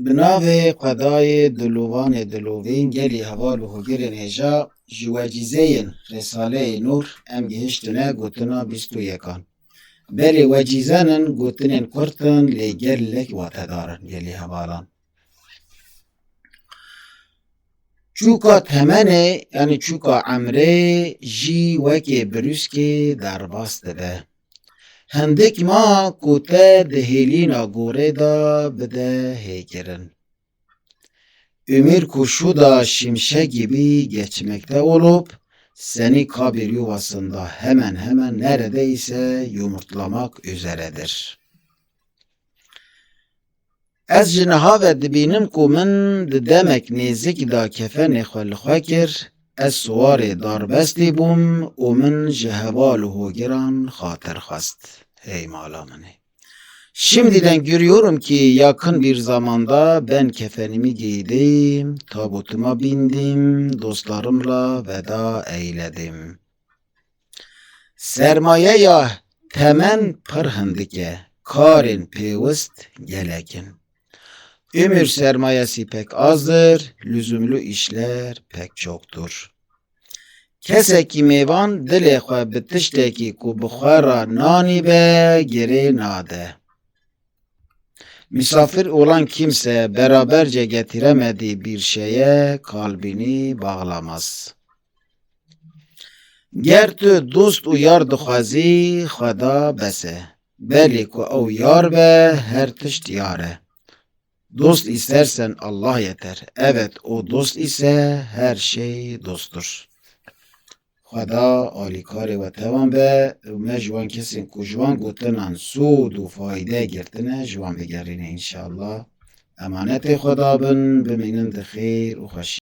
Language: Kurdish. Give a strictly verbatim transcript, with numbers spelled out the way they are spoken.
Bi navê Xwedayê dilovanê dilovîn, gelî heval û hogirên hêja, ji wecîzeyên Rîsaleyê Nûr em gihiştine gotina bîst û yekan. Belê wecîzen in, gotinên kurt in, lê gelek watedar in, gelî hevalan. Çûka temenê, yanî çûka emrê jî wekê birûskê derbas dibe. Hindik ma ku te di hêlîna gorê de bide hêkirin. Ümür kuşu da şimşek gibi geçmekte olup, seni kabir yuvasında hemen hemen neredeyse yumurtlamak üzeredir. Ez ji niha ve dibînim ku min di demek nêzik de kefenê xwe li xwe kir, ez siwarê darbestê bûm û min ji heval û hogiran xatir xwest. Hey mala min ê. Şimdiden görüyorum ki yakın bir zamanda ben kefenimi giydim, tabutuma bindim, dostlarımla veda eyledim. Sermayeya temen pir hindik e, karên pêwist gelek in. Ömür sermayesi pek azdır, lüzumlu işler pek çoktur. Kesekî mêvan dilê xwe bi tiştekî ku bi xwe re nanî be, girê nade. Misafir olan kimse beraberce getiremediği bir şeye kalbini bağlamaz. Ger tu dost û yar dixwazî, Xweda bes e. Belê ku ew yar be, her tişt yar e. Dost istersen Allah yeter. Evet, o dost ise her şey dosttur. Xweda alîkarê we tevan be û me ji wan kesên ku ji wan gotinan sûd û fayde girtine, ji wan bigerîne înşallah. Emanetê Xweda bin, bimînin di xêr û xweşî.